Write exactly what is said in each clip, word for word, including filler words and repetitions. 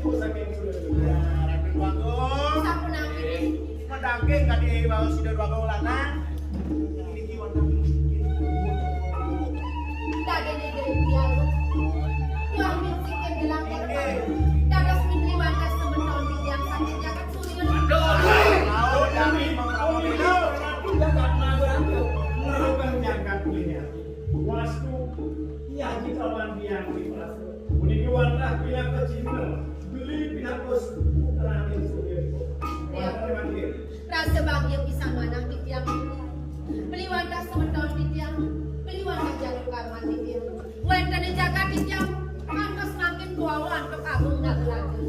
Saking Surya. Nah, Raden Bagong. Sapunapi? Madaging kadi baos Ida Bagong lanang. Niki wonten. Daging niki tiang. Tuah min sikin gelang. Dados min liwat semeton titiang saking jagat Surya. Aduh, kami mengawal beliau. Ratu jagat Nagara. Ngerukang jagat beliau. Wastu, iya, jika wan biang di Wastu. Puniki wantah pinaka cihna, beli pinaka putraning Surya. Wantah manggih. Rasa bahagia pisan manah titiang. Beli wantah semeton titiang, beli wantah jalu karman titiang. Wénten ing jagat titiang, ngantos mangkin kuwawa antuk agung nagaraja.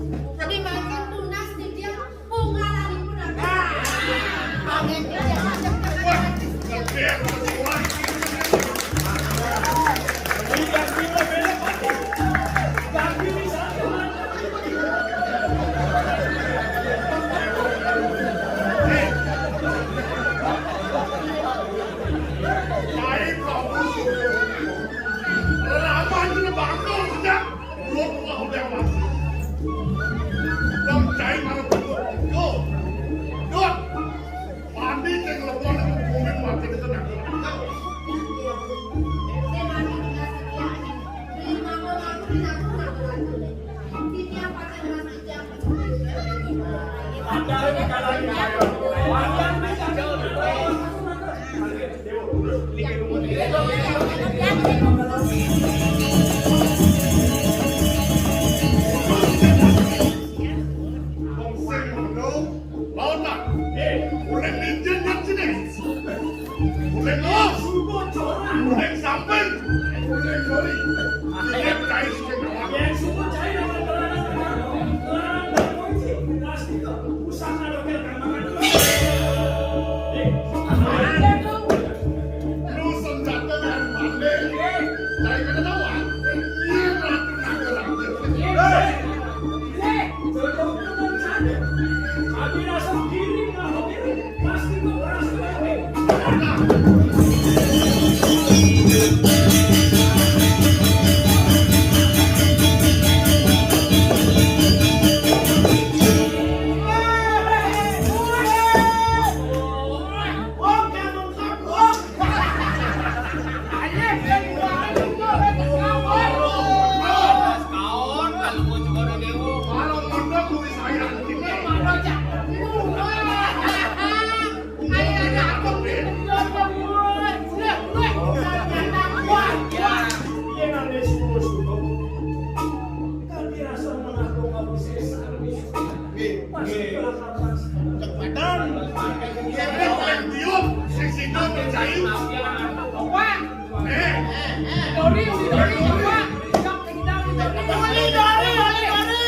Di mangkin tunas titiang, Pungkalanipun. Dong cai marang kudu. Yo. Dot. Pandi cai nglebon bumi mati di tengah. Lawan, Pak. Eh, uleng linjing nang sini. Uleng los. Uleng samping. Uleng sori. Uleng cai sing kawan. Lu senjata yang pandai. Cai kada tawa. Iya, ratu naga raja. Kami rasa diri, pasti kau rasa. Cepatan. Yang tiup, sing sida percaya. Wah. Eh, eh, eh. Dori, Dori, Dori. Dori, Dori, Dori, Dori.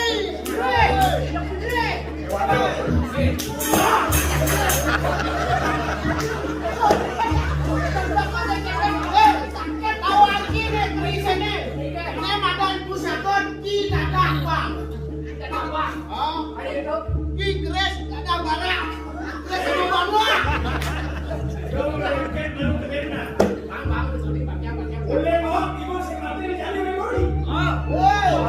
Ki Dadang Bang. Ki Dadang Bang. Hah? Ayo, Dok. Ki Grace Dadang Bara. Grace Dadang Bara. Dong, lengket, baru kena. Bang, bang, udah sorry, Bang, ya, Bang, ya. Boleh, Bang, Ibu, saya mati di jalan, Bang. Oh. Wow.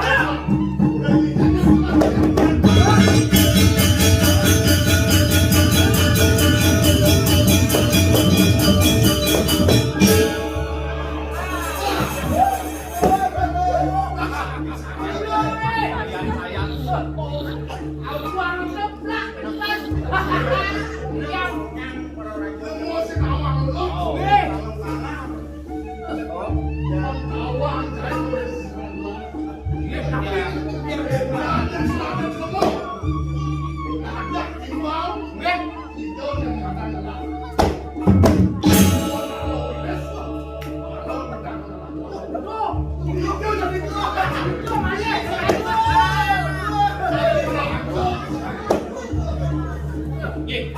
Nggih.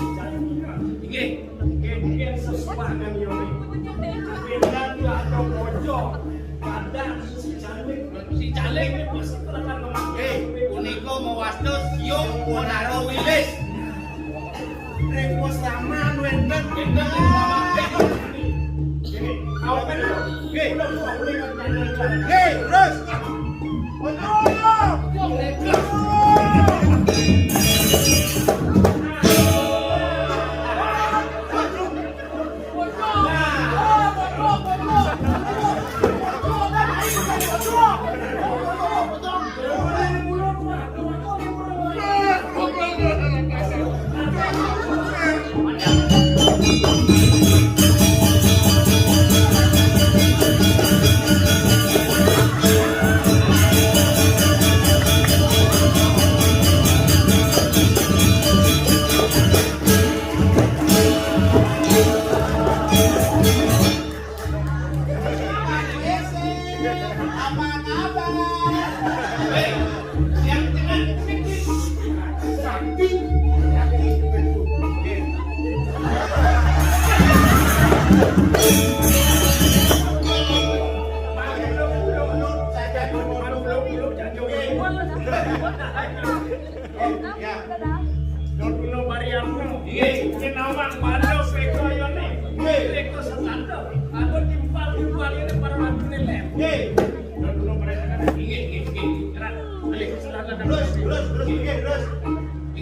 Nggih. Nggih, nggih, sesuai dengan Yoni. Pindah tuh ada pojok. Kadang si Canik. Si Canik ini pasti pernah memakai. Eh, punika mawasta Siung Wanara Wilis. Ring Pusraman wénten, wénten. Ini, kau kan, nggih. Udah, udah, udah, udah, udah. Nggih, terus. Betul.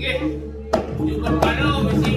Jumpa palo mesti